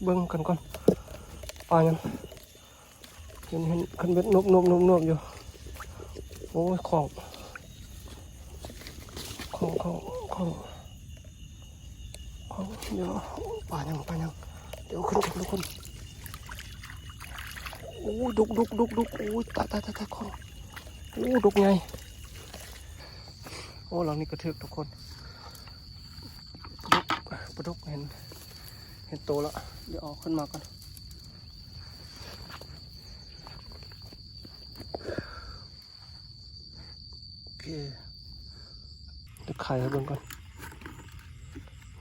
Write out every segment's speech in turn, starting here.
ເບິ່ງກັນກ່ອນ ປາຫຍັງ. ເຫັນ ເຫັນຄັນເບັດ ໂນບໆໆໆ ຢູ່. ໂອ້ຍ ຂ້ອງ ຂ້ອງ ຂ້ອງ ຂ້ອງ ຂ້ອງ. ດຽວ ປາຫຍັງ ປາຫຍັງ. ດຽວຂຶ້ນ ທຸກຄົນ. ໂອ້ຍ ດຸກ ດຸກ ດຸກ ດຸກ. ໂອ້ຍ ຕາຍ ຕາຍ ຕາຍ ຕາຍ ຂ້ອງ. ໂອ້ ດຸກໃຫຍ່. ໂອ້ ຫຼັງນີ້ກະຖືກ ທຸກຄົນ. ປາດຸກ ປາດຸກ ເຫັນ ເຫັນໂຕລະ. ດຽວເອົາຂຶ້ນມາກ່ອນ. ໂອເຄ ດຽວໄຂໃຫ້ເບິ່ງກ່ອນ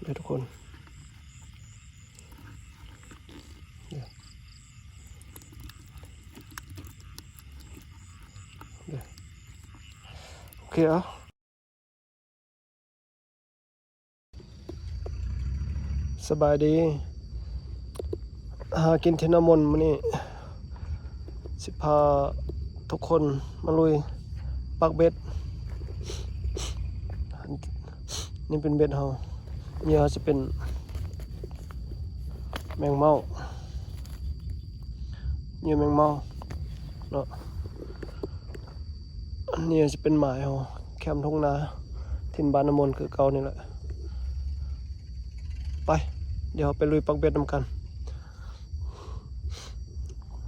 ເດີ ທຸກຄົນ. ເດີ ເດີ ໂອເຄ ເອົາ. ສະບາຍດີ ຫາກິນທີ່ນາມົນມື້ນີ້ ຊິພາທຸກຄົນມາລຸຍປັກເບັດ. ນີ້ເປັນເບັດເຮົາ ເຫຍື່ອເຮົາຊິເປັນແມງເມົາ ເຫຍື່ອແມງເມົາເນາະ. ອັນນີ້ຊິເປັນໝາຍເຮົາ ແຄມທົ່ງນາ ຖິ່ນບ້ານນ້ຳມົນຄືເກົ່ານີ້ແຫຼະ. ໄປ ດຽວເຮົາໄປລຸຍປັກເບັດນຳກັນ.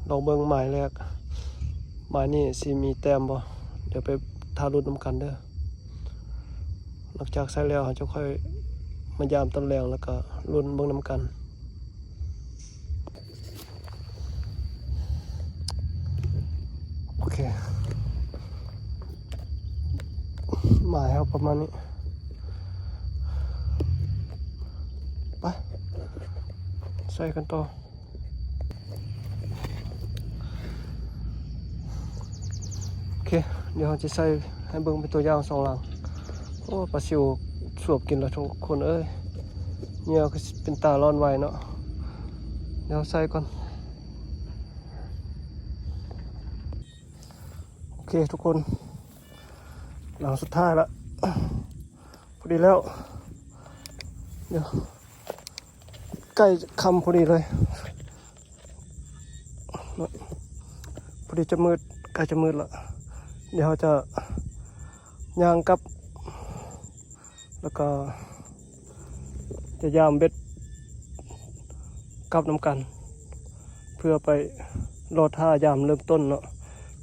ລອງເບິ່ງໝາຍແລກ ໝາຍນີ້ຊິມີແຕ້ມບໍ່ ດຽວໄປຖ້າລຸ້ນນຳກັນເດີ. ຫຼັງຈາກໃສ່ແລ້ວ ເຮົາຈະຄ່ອຍມາຢາມຕອນແລງ ແລ້ວກະລຸ້ນເບິ່ງນຳກັນ. ໂອເຄ ໝາຍເຮົາປະມານນີ້. ໄປ ໃສ່ກັນຕໍ່. ໂອເຄ ດຽວເຮົາຈະໃສ່ໃຫ້ເບິ່ງເປັນຕົວຢ່າງສອງຫຼັງ. ໂອ້ ປາຊິວສວບກິນແລ້ວທຸກຄົນເອີຍ. ເຫຍື່ອຄືຊິເປັນຕາຮ້ອນໄວເນາະ. ດຽວໃສ່ກ່ອນ. ໂອເຄ ທຸກຄົນ ຫຼັງສຸດທ້າຍລະ ພໍດີແລ້ວ. ດຽວ ໃກ້ຄ່ຳພໍດີເລີຍ ພໍດີຈະມືດ ໃກ້ຈະມືດລະ. ດຽວເຮົາຈະຍ່າງກັບ ແລ້ວກໍຈະຢາມເບັດກັບນຳກັນ ເພື່ອໄປລໍຖ້າຢາມເລີ່ມຕົ້ນເນາະ.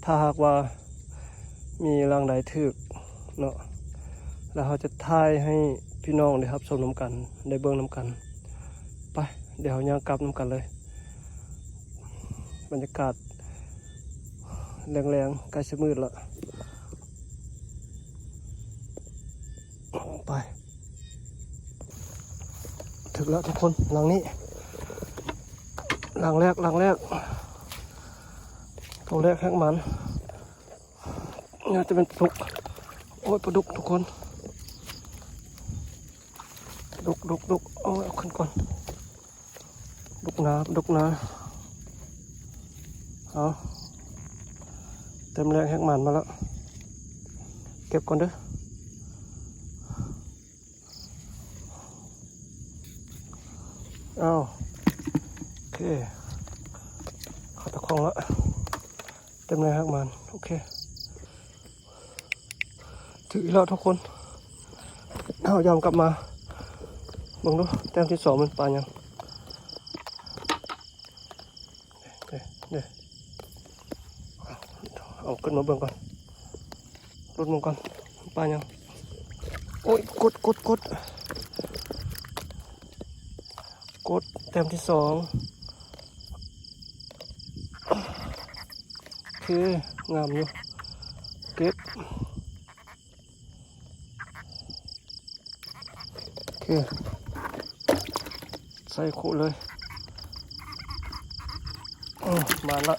ຖ້າຫາກວ່າມີຫຼັງໃດຖືກເນາະ ແລ້ວເຮົາຈະຖ່າຍໃຫ້ພີ່ນ້ອງໄດ້ຮັບຊົມນຳກັນ ໄດ້ເບິ່ງນຳກັນ. ໄປ ດຽວເຮົາຍ່າງກັບນຳກັນເລີຍ. ບັນຍາກາດແລງໆ ໃກ້ຊິມືດລະ. ໄປ ຖືກແລ້ວທຸກຄົນ ຫຼັງນີ້ ຫຼັງແລກ ຫຼັງແລກ ຕົວແລກແຮກໝານ. ໜ້າຈະເປັນປາດຸກ. ໂອ້ຍ ປາດຸກທຸກຄົນ ດຸກ ດຸກ ດຸກ. ໂອ້ຍ ເອົາຂຶ້ນກ່ອນ. ດຸກໜາ ດຸກໜາ. ເອົາ ເຕັມແລກແຮກໝານມາແລ້ວ ເກັບກ່ອນເດີ. ເອົາ ໂອເຄ ເຂົ້າຕາຂ້ອງລະ ເຕັມແລກແຮກໝານ. ໂອເຄ ຖືກອີກແລ້ວທຸກຄົນ. ເຮົາຢາມກັບມາເບິ່ງດູ ແຕ້ມທີສອງແມ່ນປາຫຍັງ. ເດ້ ເດ້ ເດ້ ເອົາຂຶ້ນມາເບິ່ງກ່ອນ ລຸ້ນເບິ່ງກ່ອນ ປາຫຍັງ. ໂອ້ຍ ກົດ ກົດ ກົດ ກົດ ແຕ້ມທີສອງ. ໂອເຄ ງາມຢູ່ ເກັບ. ໂອເຄ ໃສ່ຄຸເລີຍ. ເອີ ມາລະ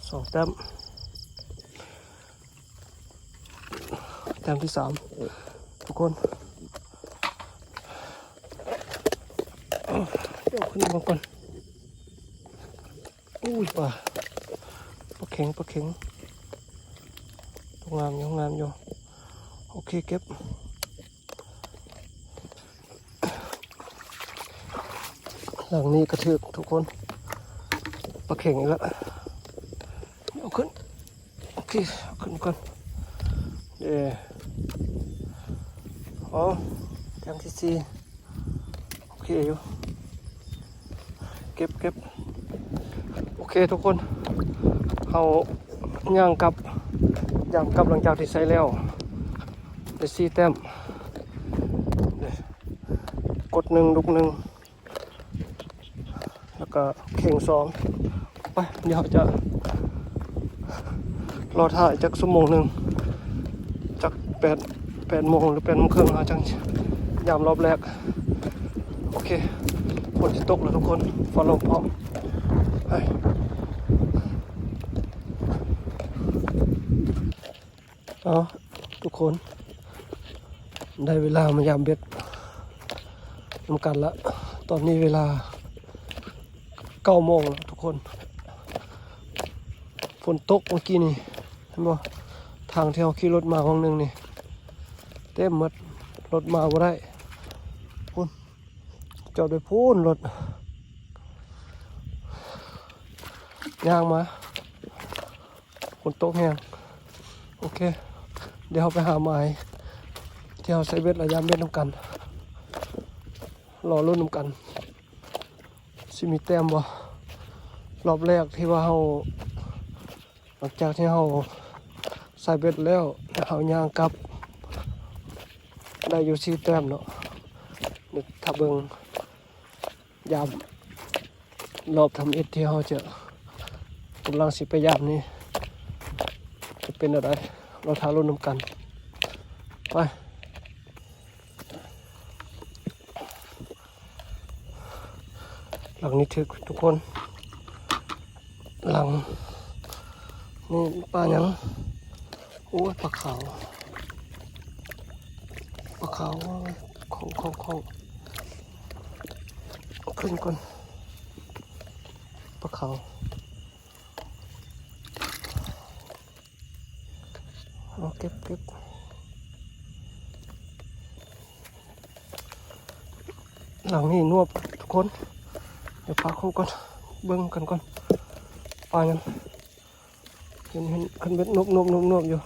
ສອງແຕ້ມ ແຕ້ມທີສາມທຸກຄົນ. ເອົາຂຶ້ນມາກ່ອນ. ໂອ້ຍ ປາ ປາເຂັງ ປາເຂັງ ໂຕງາມຢູ່ ງາມຢູ່. ໂອເຄ ເກັບ. ຫຼັງນີ້ກະຖືກທຸກຄົນ ປາເຂັງອີກແລ້ວ ເອົາຂຶ້ນ ໂອເຄ ເອົາຂຶ້ນກ່ອນ ເອີ ອໍ ແທ່ງທີສີ່ ໂອເຄຢູ່ ເກັບ ເກັບ ໂອເຄທຸກຄົນ ເຮົາຍ່າງກັບ ຍ່າງກັບຫຼັງຈາກທີ່ໃສ່ແລ້ວ ໄດ້ສີ່ແຕ້ມ ກົດໜຶ່ງ ດຸກໜຶ່ງ ແລ້ວກະເຂັງສອງ ໄປ ດຽວເຮົາຈະລໍຖ້າຈັກຊົ່ວໂມງໜຶ່ງ ຈັກແປດ ແປດໂມງ ຫຼື ແປດໂມງເຄິ່ງ ເຮົາຈັ່ງຍາມລອບແລກ ໂອເຄ ຝົນຊິຕົກແລ້ວທຸກຄົນ ຟ້າວລົມພ້ອມ ໄປ ເອົາ ທຸກຄົນ ໄດ້ເວລາມາຢາມເບັດນຳກັນລະ ຕອນນີ້ເວລາເກົ້າໂມງແລ້ວທຸກຄົນ ຝົນຕົກເມື່ອກີ້ນີ້ ເຫັນບໍ່ ທາງທີ່ເຮົາຂີ່ລົດມາຫວ່າງໜຶ່ງນີ້ ເຕັມໝົດ ລົດມາບໍ່ໄດ້ ພຸ້ນ ຈອດໄວ້ພຸ້ນລົດ ຍ່າງມາ ຝົນຕົກແຮງ ໂອເຄ ດຽວເຮົາໄປຫາໝາຍ ທີ່ເຮົາໃສ່ເບັດ ແລະ ຢາມເບັດນຳກັນ ລໍລຸ້ນນຳກັນ ຊິມີແຕ້ມບໍ່ ລອບແລກທີ່ວ່າເຮົາ ຫຼັງຈາກທີ່ເຮົາໃສ່ເບັດແລ້ວ ແລ້ວເຮົາຍ່າງກັບ ໄດ້ຢູ່ສີ່ແຕ້ມເນາະ ດຽວຖ້າເບິ່ງ ຍາມລອບທຳອິດທີ່ເຮົາຈະ ກຳລັງຊິໄປຍາມນີ້ ຈະເປັນແນວໃດ ລໍຖ້າລຸ້ນນຳກັນ ໄປ ຫຼັງນີ້ຖືກທຸກຄົນ ຫຼັງນີ້ປາຫຍັງ ໂອ້ຍ ປາຂາວ ປາຂາວ ໂອ້ຍ ຂອງ ຂອງ ຂອງ ເອົາຂຶ້ນກ່ອນ ປາຂາວ ເອົາເກັບ ເກັບ ຫຼັງນີ້ນວບທຸກຄົນ ດຽວພາເຂົ້າກ່ອນ ເບິ່ງກັນກ່ອນ ປາຫຍັງ ເຫັນ ເຫັນຄັນເບັດ ນວບ ນວບ ນວບ ນວບຢູ່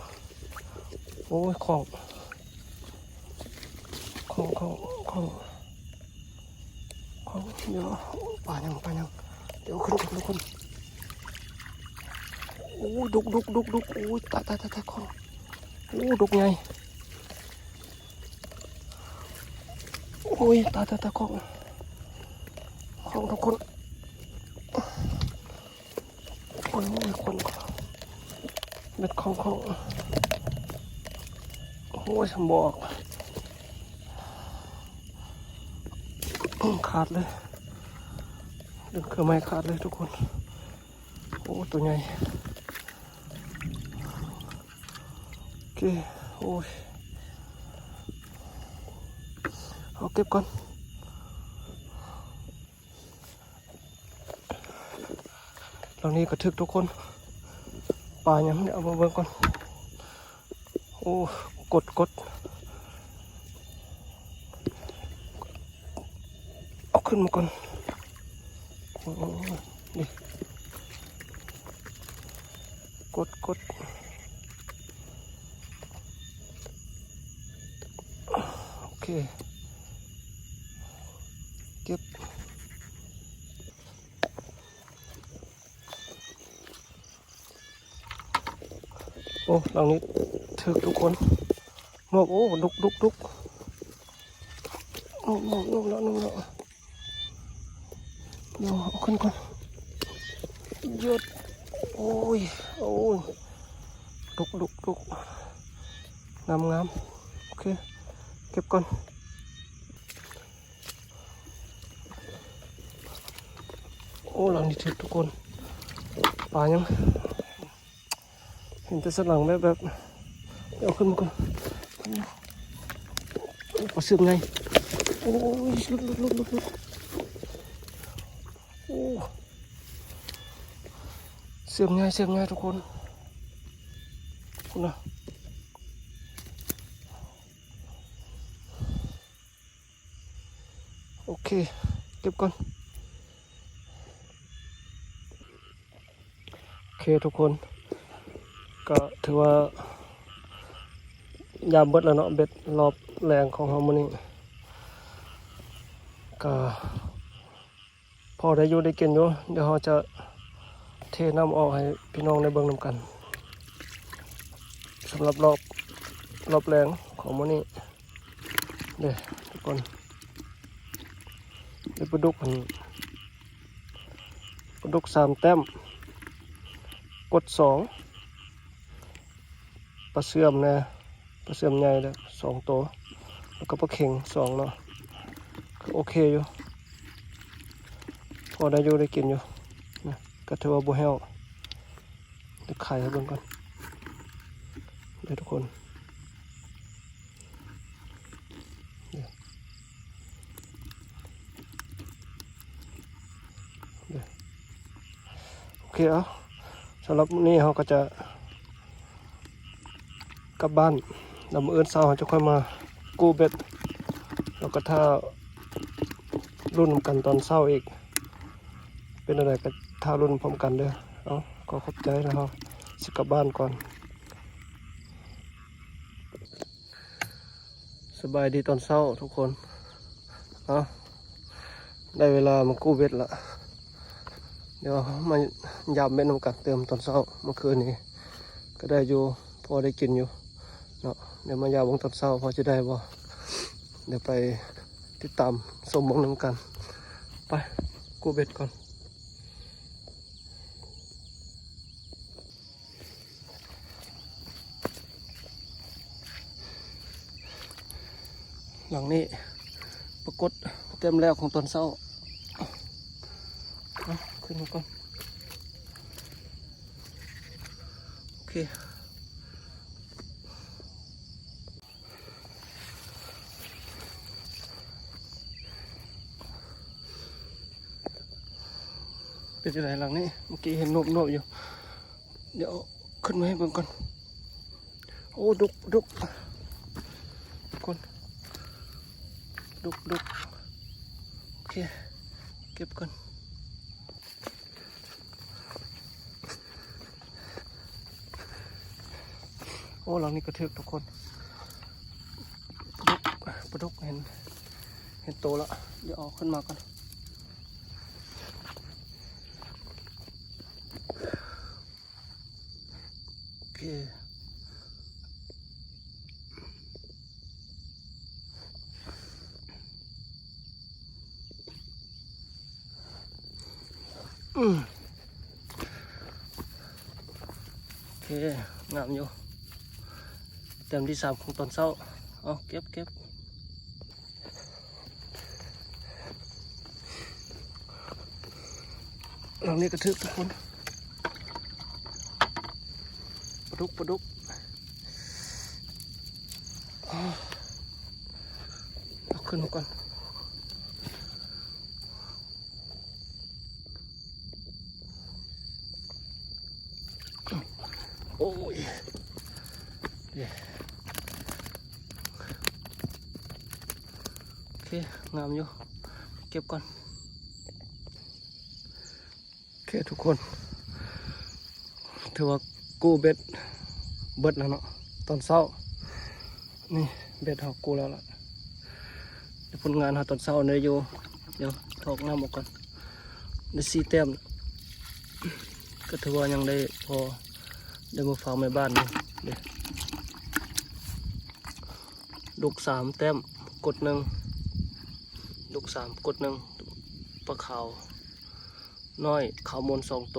ໂອ້ຍ ຂອງ ຂອງ ຂອງ ຂອງ ຂອງ ດຽວ ປາຫຍັງ ປາຫຍັງ ດຽວຂຶ້ນ ຂຶ້ນ ຂຶ້ນ ໂອ້ຍ ດຸກ ດຸກ ດຸກ ດຸກ ໂອ້ຍ ຕາຍ ຕາຍ ຕາຍ ຕາຍ ຂອງ ໂອ້ ດົກໃຫຍ່ ໂອ້ຍ ຕາຍ ຕາຍ ຕາຍ ຂອງ ຂອງທຸກຄົນ ໂອ້ຍ ຄົນ ເບັດຂອງ ຂອງ ໂອ້ຍ ສຳບອກ ຂາດເລີຍ ດຶງເຄືອໄມ້ຂາດເລີຍທຸກຄົນ ໂອ້ ໂຕໃຫຍ່ ໂອເຄ ໂອ້ຍ ເອົາເກັບກ່ອນ ຫຼັງນີ້ກະຖືກທຸກຄົນ ປາຫຍັງ ດຽວເອົາມາເບິ່ງກ່ອນ ໂອ້ ກົດ ກົດ ເອົາຂຶ້ນມາກ່ອນ ໂອ້ ນີ້ ກົດ ກົດ ໂອເຄ ເກັບ ໂອ້ ຫຼັງນີ້ຖືກທຸກຄົນ ງອກ ໂອ້ ດຸກ ດຸກ ດຸກ ງອກ ງອກ ງອກແລ້ວ ງອກແລ້ວ ດຽວເອົາຂຶ້ນກ່ອນ ຍືດ ໂອ້ຍ ໂອ້ຍ ດຸກ ດຸກ ດຸກ ງາມ ງາມ ໂອເຄ ເກັບກ່ອນ ໂອ້ ຫຼັງນີ້ຖືກທຸກຄົນ ປາຫຍັງ ເຫັນແຕ່ສັນຫຼັງແວບໆ ເອົາຂຶ້ນມາກ່ອນ ໂອ້ ປາເຊື່ອມໃຫຍ່ ໂອ້ຍ ຫຼຸດ ຫຼຸດ ຫຼຸດ ຫຼຸດ ໂອ້ ເຊື່ອມໃຫຍ່ ເຊື່ອມໃຫຍ່ທຸກຄົນ ພຸ້ນນະ. ໂອເຄ ເກັບກ່ອນ ເຄທຸກຄົນ ກໍຖືວ່າຍາມເບິດແລ້ວເນາະ ເບັດລອບແລງຂອງເຮົາມື້ນີ້ ກໍພໍໄດ້ຢູ່ໄດ້ກິນຢູ່. ດຽວເຮົາຈະເທນ້ຳອອກໃຫ້ພີ່ນ້ອງໄດ້ເບິ່ງນຳກັນ ສຳລັບລອບ ລອບແລງຂອງມື້ນີ້ເດ້ທຸກຄົນ. ໄດ້ປາດຸກຫັ້ນ ປາດຸກສາມແຕ້ມ ກົດສອງ ປາເຊື່ອມແດ່ ປາເຊື່ອມໃຫຍ່ແດ່ສອງໂຕ ແລ້ວກໍປາເຂັງສອງເນາະ ກໍໂອເຄຢູ່ ພໍໄດ້ຢູ່ໄດ້ກິນຢູ່ນະ ກໍຖືວ່າບໍ່ແຫ້ວ. ດຽວໄຂໃຫ້ເບິ່ງກ່ອນເດີທຸກຄົນ ໂອເຄ ເອົາ ສຳລັບມື້ນີ້ເຮົາກໍຈະກັບບ້ານ ແລ້ວມື້ອື່ນເຊົ້າເຮົາຈະຄ່ອຍມາກູ້ເບັດ ແລ້ວກໍຖ້າລຸ້ນນຳກັນຕອນເຊົ້າອີກ ເປັນແນວໃດກໍຖ້າລຸ້ນພ້ອມກັນເດີ. ເອົາ ຂໍຂອບໃຈ ແລ້ວເຮົາຊິກັບບ້ານກ່ອນ. ສະບາຍດີຕອນເຊົ້າທຸກຄົນ ເອົາ ໄດ້ເວລາມາກູ້ເບັດລະ ດຽວມາຢາມເບັດນຳກັນຕື່ມຕອນເຊົ້າ. ເມື່ອຄືນນີ້ກໍໄດ້ຢູ່ ພໍໄດ້ກິນຢູ່ເນາະ ດຽວມາຢາມເບິ່ງຕອນເຊົ້າ ພໍຊິໄດ້ບໍ່ ດຽວໄປຕິດຕາມຊົມເບິ່ງນຳກັນ. ໄປ ກູ້ເບັດກ່ອນ. ຫຼັງນີ້ປາກົດແຕ້ມແລກຂອງຕອນເຊົ້າ ເອົາ ຂຶ້ນມາກ່ອນ ໂອເຄ. ເປັນຈັ່ງໃດຫຼັງນີ້ ເມື່ອກີ້ເຫັນໂນບໆຢູ່ ດຽວເອົາຂຶ້ນມາໃຫ້ເບິ່ງກ່ອນ. ໂອ້ ດຸກ ດຸກ ຄົນ ດຸກ ດຸກ ໂອເຄ ເກັບກ່ອນ. ໂອ້ ຫຼັງນີ້ກະຖືກທຸກຄົນ ປາດຸກ ປາດຸກເຫັນ ເຫັນໂຕລະ ດຽວເອົາຂຶ້ນມາກ່ອນ ໂອເຄ. ອືມ ໂອເຄ ງາມຢູ່ ແຕ້ມທີສາມຂອງຕອນເຊົ້າ. ເອົາ ເກັບ ເກັບ ຫຼັງນີ້ກະຖືກທຸກຄົນ ປາດຸກ ປາດຸກ ເອົາຂຶ້ນມາກ່ອນ. ໂອ້ຍ ໂອເຄ ງາມຢູ່ ເກັບກ່ອນ. ໂອເຄທຸກຄົນ ຖືວ່າກູ້ເບັດເບິດແລ້ວເນາະ ຕອນເຊົ້າ ນີ້ເບັດເຮົາກູ້ແລ້ວລະ. ຜົນງານເຮົາຕອນເຊົ້າໄດ້ຢູ່ ດຽວຖອກນ້ຳອອກກ່ອນ ໄດ້ສີ່ແຕ້ມ ກະຖືວ່າຍັງໄດ້ພໍ ໄດ້ມາຝາກແມ່ບ້ານຢູ່ເດ້. ດຸກສາມແຕ້ມ ກົດໜຶ່ງ ດຸກສາມ ກົດໜຶ່ງ ປາຂາວນ້ອຍ ຂາວມົນສອງໂຕ.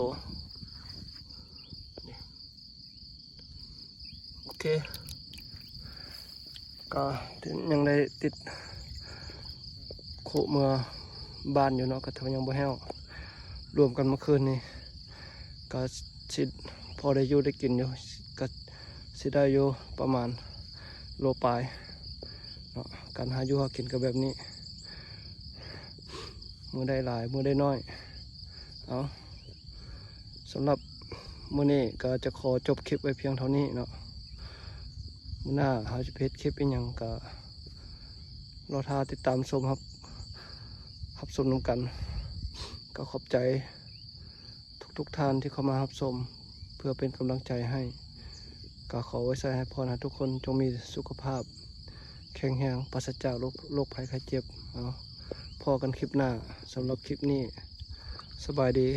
ໂອເຄ ກະຍັງໄດ້ຕິດຄຸເມືອບ້ານຢູ່ເນາະ ກະຖືວ່າຍັງບໍ່ແຫ້ວ ລວມກັນເມື່ອຄືນນີ້ ກະຊິພໍໄດ້ຢູ່ໄດ້ກິນຢູ່ ກະຊິໄດ້ຢູ່ປະມານໂລປາຍເນາະ. ການຫາຢູ່ຫາກິນກະແບບນີ້ ມື້ໄດ້ຫຼາຍ ມື້ໄດ້ໜ້ອຍ. ເອົາ ສຳລັບມື້ນີ້ກະຈະຂໍຈົບຄລິບໄວ້ພຽງເທົ່ານີ້ເນາະ. ມື້ໜ້າເຮົາຈະໄປເຮັດຄລິບອີ່ຫຍັງກະລໍຖ້າຕິດຕາມຊົມ ຮັບ ຮັບຊົມນຳກັນ. ກະຂອບໃຈທຸກໆທ່ານທີ່ເຂົ້າມາຮັບຊົມ ເພື່ອເປັນກຳລັງໃຈໃຫ້. ກໍຂໍອວຍໄຊໃຫ້ພອນໃຫ້ທຸກຄົນຈົ່ງມີສຸຂະພາບແຂງແຮງ ປາສະຈາກໂລກ ໂລກໄພໄຂ້ເຈັບ. ເອົາ ພໍ້ກັນຄລິບໜ້າ. ສຳລັບຄລິບນີ້ ສະບາຍດີ.